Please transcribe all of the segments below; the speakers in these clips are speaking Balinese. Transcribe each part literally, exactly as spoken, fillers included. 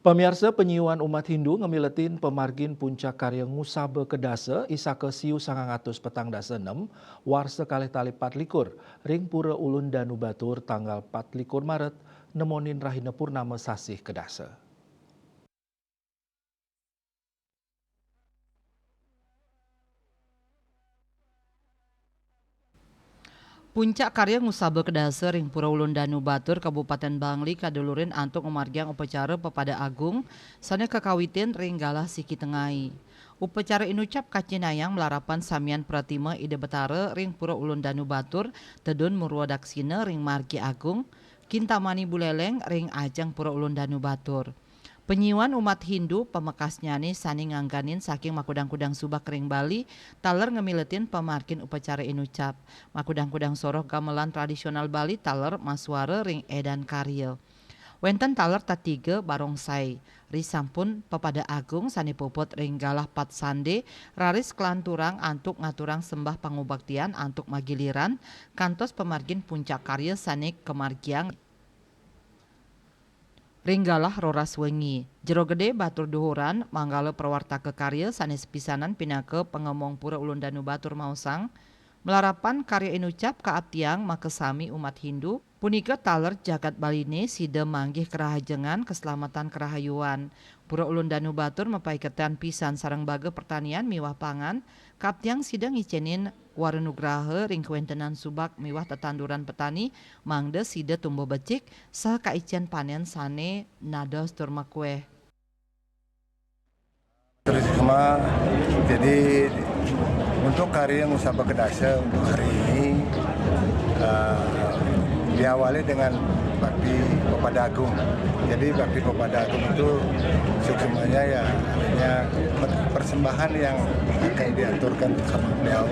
Pamiarsa, panyiuan umat Hindu ngamiletin pamargin puncak karya ngusaba kedasa isaka siu sangang atus petang dasa enem, warsa kalih tali pat likur, ring Pura Ulun Danu Batur tanggal pat likur Maret, nemonin rahina purnama sasih kedasa. Puncak karya ngusaba kedasa ring Pura Ulun Danu Batur, Kabupaten Bangli, kadulurin antuk ngamargiang upacara pepada agung sane kakawitin ring galah siki tengai. Upacara inucap kacindayang malarapan samian pratima Ida Betara ring Pura Ulun Danu Batur, tedun murwa daksina ring margi agung, Kintamani Buleleng ring ajeng Pura Ulun Danu Batur. Panyiuan umat Hindu pamekasnyane sane ngangganin saking makudang-kudang subak ring Bali taler ngamiletin pamargin upacara inucap. Makudang-kudang soroh gamelan tradisional Bali taler masuara ring edan karya. Wenten taler tatiga barongsai. Risampun pepada agung sane puput ring galah pat sande, raris kalanturang antuk ngaturang sembah pangubaktian antuk magiliran, kantos pamargin puncak karya sane kamargiang ring galah roras wengi. Jero Gede Batur Duhuran manggala prawartaka karya sane sepisanan pinaka pangemong Pura Ulun Danu Batur maosang, malarapan karya inucap kaaptiang makasami umat Hindu, punika taler jagat Baline sida manggih karahajengan, kaslametan, karahayuan. Pura Ulun Danu Batur mapaiketan pisan sareng baga pertanian miwah pangan, kaaptiang sida ngicenin wara nugraha ring kawentenan subak miwah tetanduran petani, mangda sida tumbuh becik saha kaicen panen sane nados tur makueh. Terutama, jadi untuk karya ngusaba kedasa untuk hari ini, eh, diawali dengan bakti pepada agung. Jadi bakti pepada agung itu suksemanya ya artinya persembahan yang akan diaturkan sama beliau.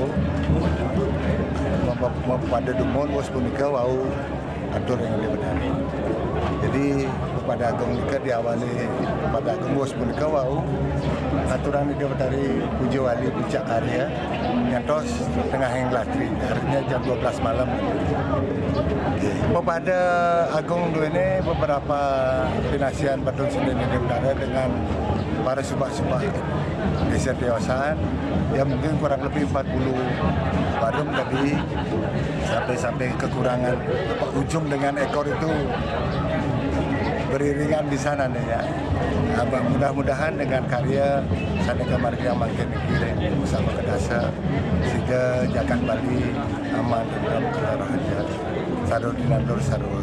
Mem-, mem-, pada dumun wus punika wau atur ring Ida Betari. Jadi pepada agung nika diawali pepada agung wus punika wau aturan Ida Betari puja wali puncak karya ngantos tengahing ratri, artinya jam dua belas malam. Pepada agung duene beberapa pinasian patun sendiri Ida Betara dengan para subak-subak desa tiosan, ya mungkin kurang lebih empat puluh warung tadi, sampai-sampai kekurangan apa, ujung dengan ekor itu beriringan di sana nih ya. Apa, mudah-mudahan dengan karya sane kamargiang mangkin niki ngusaba kedasa sida jagat Bali aman tentram, keluar aja. Sarwa tinandur sarwa.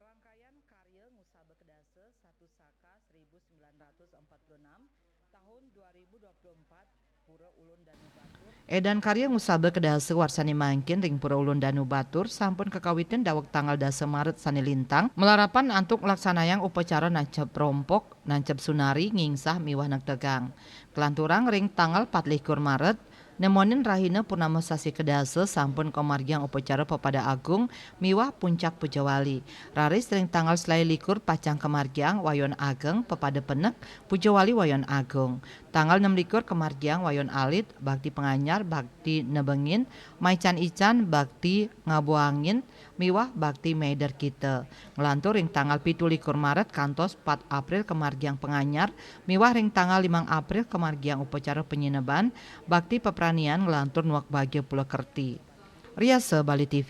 Rangkaian karya ngusaba kedasa satu Saka seribu sembilan ratus empat puluh enam, tahun dua ribu dua puluh empat, Pura Ulun Danu Batur. Edan karya ngusaba kedasa warsane mangkin ring Pura Ulun Danu Batur sampun kakawitin daweg tanggal dasa Maret sane lintang, malarapan antuk nglaksanayang upacara nancep rompok, nancep sunari, ngingsah miwah negtegang. Kalanturang ring tanggal pat likur Maret, nemonin rahina purnama sasih kedasa sampun kamargiang upacara pepada agung miwah puncak pujawali. Raris ring tanggal selae likur pacang kamargiang wayon ageng pepada penek pujawali wayon agung. Tanggal nem likur kamargiang wayon alit, bakti panganyar, bakti nebengin, maican-ican, bakti ngabuangin, miwah bakti maider kita. Nglantur ring tanggal pitu likur Maret kantos pat April kamargiang panganyar, miwah ring tanggal limang April kamargiang upacara panyineban, bakti papranian nglantur nuek bagia pula kerti. Riasa Bali T V.